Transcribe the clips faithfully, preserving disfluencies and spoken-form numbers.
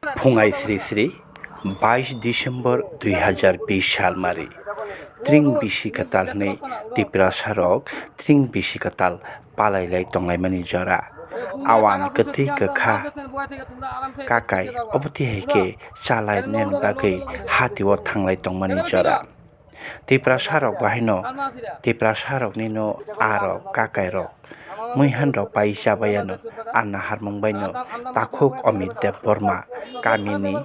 Phungai sri sri bais December dui hazar bis salmari. Tring bisi kwtal hwnwi Tiprasarok tring bisi kwtal palailai tonglaimani jora. Awan kwtwi kwkha kakai obo tihai khe chalainani bagwi hatio thanglai tongmani jora. Tiprasarok bahaino, Tiprasaroknino arok kakairok, muihanrok pai chabaiano, a naharmung baino takhuk Omit Debbarma kamini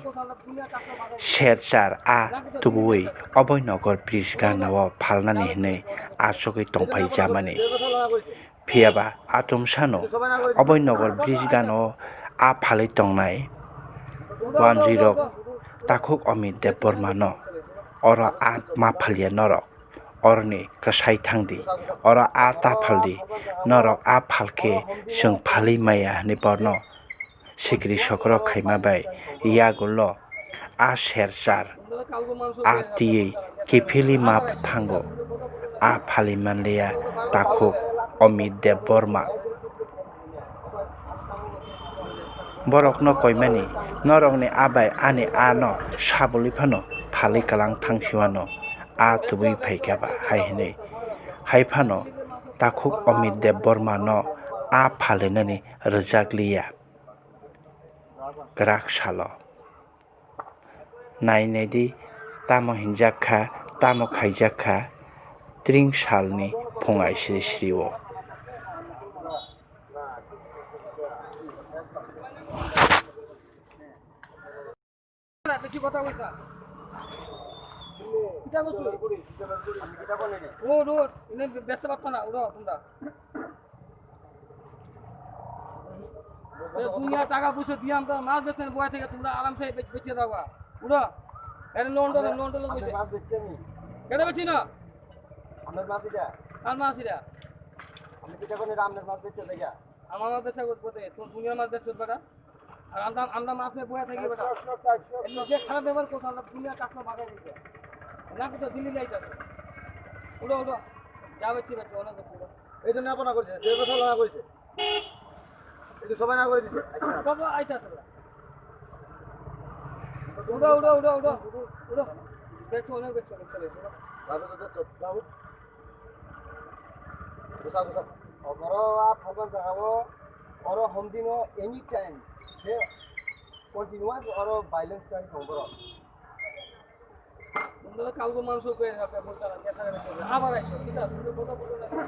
Serchar a tubuwi Oboinogar bridge ganao phalnani hwnwi achugwi tongphai jamani. Phiyaba atomsano Oboinogar bridge ganao a phalwi tongnai wanjwirok takhuk Omit Debbarmano oro a ma phalya norok, oroni kwsai thangdi, oro a ta phaldi, norok a phalkhe chwng phalwi maya hwnwi borno sikri sokro khaima bai yagulo a Serchar a twiwi kiphilwi ma thango. A phalwi manliya takhuk Omit Debbarma. Borokno koimani norokni a bai ani a no sabulwi phano phalwi kwlang thangsiwano a tubui phaikha ba hai hwnwi. Hai phano takhuk Omit Debbarma no a phalwi nani rwjak liya. Kwrak salo. Nai nai di, tamo hinjak kha, tamo khaijak kha, tring salni phung aisri sri o. বেশি কথা কইছ না। কিতা করছো? উঠ, উঠ, এনে ব্যস্ত পারতো না, উঠো তোমরা। এ দুনিয়া টাকা পয়সা দিয়ে আমরা মাছ বেচতে বয়ে থেকে তোমরা আরামসে বে-, বেঁচে যাওয়া। উঠো। এটা লন্ডন, লন্ডন আপনার বসে। মাছ বেচছি আমি। কেন বেচি না? আপনার মাছ এটা? কার মাছ এটা? আপনি কিতা করেন, এটা আপনার মাছ বেচতে দেখা? আমার মাছ বেচা করবো কোথায়? তোর দুনিয়ার মাছ বেচতে বেটা। আর আমরা, আমরা মাছ নিয়ে বয়ে থাকি বেটা। এমনি যে খারাপ ব্যবহার করছে, আমরা দুনিয়া কাকড়া বাগাই দিছে। না কিছু দিল্লি যাইতেছে। উঠো, উঠো। যা বেচছি বেচছি, অনেক বেচছি, উঠো। এই জন্য আপনা করেছে, যে কথা না করেছে। এই তো সবাই না করে দিছে। বাবা, আইতাছে না। উঠো, উঠো, উঠো, উঠো, উঠো। বেচো, অনেক বেচো, বেচো, বেচো। বাবু, তো বেচো, বাবু। গুছা, গুছা। Oro a phalban jagao, oro homdino any time, je continuous oro violence kari thang borok. Bunda kalgo manso kwe ha pe bunda kesa kare chole. Abar aiso, kita bunda kota bunda lagi.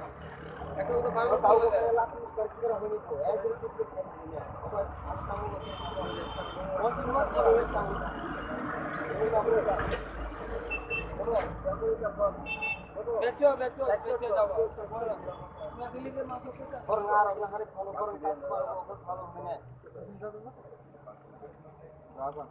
Ekta kota baro bunda lagi. Becho, becho, becho jabo. Na Delhi ke manso kwe. Orang Arab na hari follow orang kan follow follow hene. Berapa?